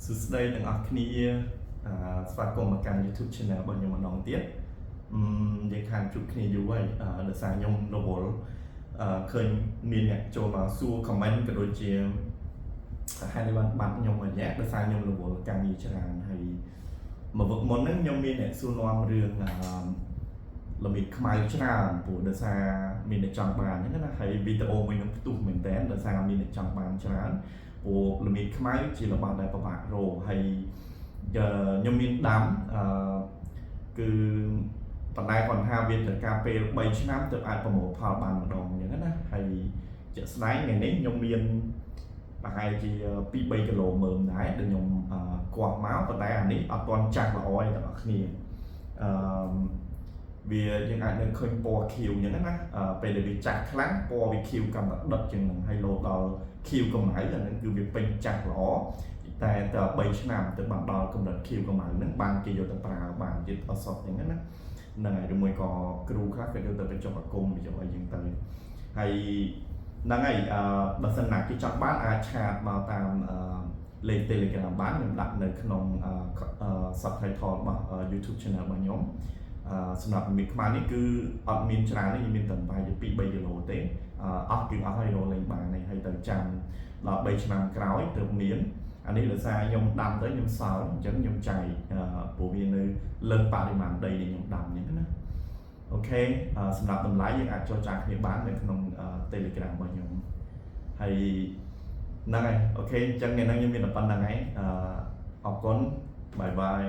សួស្តីទាំងអស់គ្នាអឺស្វាគមន៍មកកាន់ YouTube Channel របស់ខ្ញុំម្ដងទៀតអឺយើងខានជួបគ្នាយូរហើយអឺដោយសារខ្ញុំរវល់អឺឃើញមានអ្នកចូលមកសួរ comment ក៏ដូចជាហេតុអីបានបាត់ខ្ញុំមួយរយៈដោយសារខ្ញុំរវល់ការងារច្រើនហើយមួយវឹកមុនហ្នឹងខ្ញុំមានអ្នកសួរនាំរឿងអឺល្មៀតខ្មៅច្រើនព្រោះដោយសារមានអ្នកចង់បានអញ្ចឹងណាហើយវីដេអូមួយនឹងផ្ទុះមែនតើដោយសារមានអ្នកចង់បានច្រើន ព្រោះល្មៀតខ្មៅជារបស់ដែលពិបាករកហើយខ្ញុំមានដាំអឺគឺប៉ុន្តែគាត់ថាវាត្រូវការពេល3ឆ្នាំទើបអាចប្រមូលផលបានម្ដងអញ្ចឹងណាហើយជាក់ស្ដែងថ្ងៃនេះខ្ញុំមានប្រហែលជា2 3គីឡូមើមដែរដែលខ្ញុំគាស់មកប៉ុន្តែអានេះអត់ទាន់ចាស់ល្អទេទាំងអស់គ្នាអឺវាយើងអាចនឹងឃើញពណ៌ខៀវអញ្ចឹងណាពេលដែលវាចាស់ខ្លាំងពណ៌វាខៀវកាន់តែដិតជាងនឹងហើយលោដល់ខៀវកម្ៅអាហ្នឹងគឺវាពេញចាស់ល្អតែតែ3ឆ្នាំទៅបានដល់កម្រិតខៀវកម្ៅហ្នឹងបានគេយកទៅប្រើបានទៀតអសតអញ្ចឹងណាហ្នឹងហើយឬមួយក៏គ្រូខ្លះក៏យកទៅបញ្ចុះអាគមបញ្ចុះអីចឹងទៅហើយហ្នឹងហើយអឺបើសិនណាគេចង់បានអាច chat មកតាមអឺលេខ Telegram បានខ្ញុំដាក់នៅក្នុង subtitle របស់ YouTube channel របស់ខ្ញុំអឺសម្រាប់មីខ្មៅនេះគឺអត់មានច្រើនទេខ្ញុំមានតែប្រហែលជា2 3គីឡូទេអស់គឺអស់ហើយរកលេងបានហើយទៅចាំដល់3ឆ្នាំក្រោយទើបមានអានេះដោយសារខ្ញុំដាំទៅខ្ញុំសល់អញ្ចឹងខ្ញុំចែកព្រោះវានៅលើសបរិមាណដីដែលខ្ញុំដាំអញ្ចឹងណាOK សម្រាប់តម្លៃយើងអាចចរចាគ្នាបាននៅក្នុង Telegram របស់ខ្ញុំហើយហ្នឹងហើយ OK អញ្ចឹងថ្ងៃហ្នឹងខ្ញុំមានតែប៉ុណ្ណឹងហើយអរគុណ bye bye.